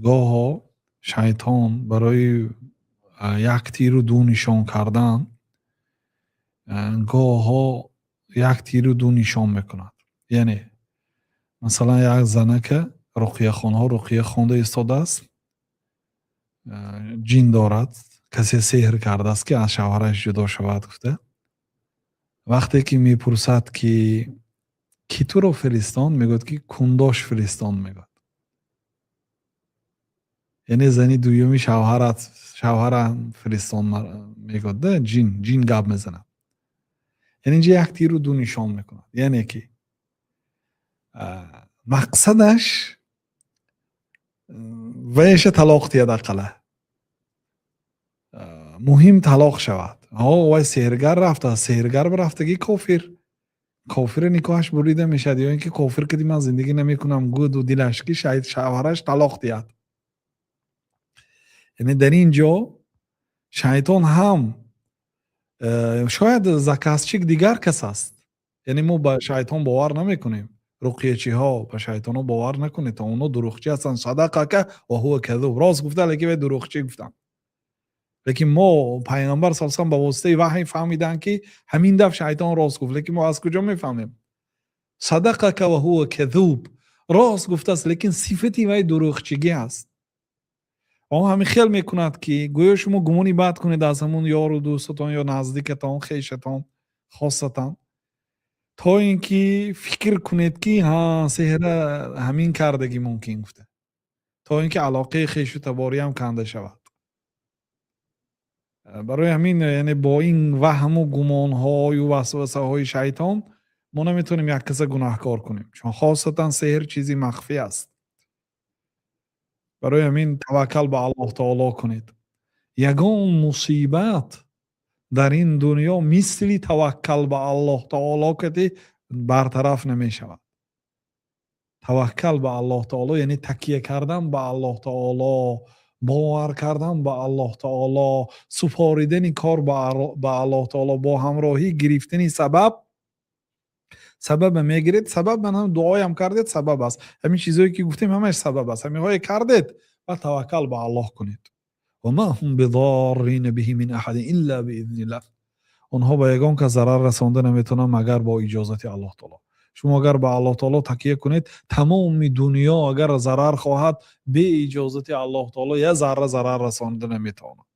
Гоҳо шайтон барои як тиру ду нишон кардан, гоҳо як тиру ду нишон мекунад. Яъне, масалан, як занака руқияхонҳо руқия хонда истодааст, ҷин дорад, касе сеҳр кардааст, ки аз шавҳараш ҷудо шавад, гуфта. Вақте ки мепурсад, ки кӣ туро фиристонд, мегӯяд, ки кундош фиристонд, мегӯяд. Яъне зани дуюми шавҳарат, шавҳарам фиристонд, мегӯяд да, ҷин, ҷин гап мезанад. Яъне инҷа як тиру ду нишон мекунад. Яъне ки мақсадаш ваяша талоқ диҳад, ақалла. Муҳим талоқ шавад. Ҳо, вай сеҳргар рафтааст, сеҳргар рафтагӣ кофир. Кофири никоҳаш бурида мешавад ё ин ки кофир киди ман зиндагӣ намекунам гуду дилаш ки шавҳараш талоқ диҳад. Яъне дар ин ҷо шайтон ҳам шояд заказчик дигар кас аст. Яъне мо ба шайтон бовар намекунем. Руқиячиҳо, ба шайтонҳо бовар накунед, то онҳо дурӯғчӣ ҳастанд. صدقك وهو كذوب. Рост гуфта, лекин вай дурӯғчӣ гуфтанд. Лекин мо Пайғамбар с ба воситаи ваҳй фаҳмиданд, ки ҳамин даф шайтон рост гуфт, лекин мо аз куҷо мефаҳмем? صدقك وهو كذوب. Рост гуфтааст, лекин сифати вай дурӯғчигӣ аст. Он ҳамин хел мекунад, ки гӯё шумо гумони бад кунед аз ҳамун ёру дӯстатон ё наздикатон, хешатон хосатан, то ин ки фикр кунед, ки ҳа, сеҳра ҳамин кардагӣ мумкин гуфта, то ин ки алоқаи хешу табориам канда шавад. Барои ҳамин, яъне бо ин ваҳму гумонҳою васвасаҳои шайтон мо наметавонем як каса гунаҳкор кунем, чун хосатан сеҳр чизи махфӣ аст. Барои ҳамин таваккал ба Аллоҳ таоло кунед. Ягон мусибат дар ин дунё мисли таваккал ба Аллоҳ таоло кати бартараф намешавад. Таваккал ба Аллоҳ таоло, яъне такя кардан ба Аллоҳ таоло, бовар кардан ба Аллоҳ таоло, супоридани кор ба Аллоҳ таоло бо ҳамроҳӣ гирифтани сабаб. Сабаба мегиред, сабаб ман ҳам дуоям кардед, сабаб аст. Ҳамин чизое ки гуфтем, ҳамааш сабаб аст. Ҳаминҳое кардед ва таваккал ба Аллоҳ кунед. وما هم بضارين به من أحد إلا بإذن الله. Онҳо ба ягон кас зарар расонда наметавонанд, магар бо иҷозати Аллоҳ таоло. Шумо агар ба Аллоҳ таоло такя кунед, тамоми дунё агар зарар хоҳад, бе иҷозати Аллоҳ таоло як зарра зарар расонда наметавонад.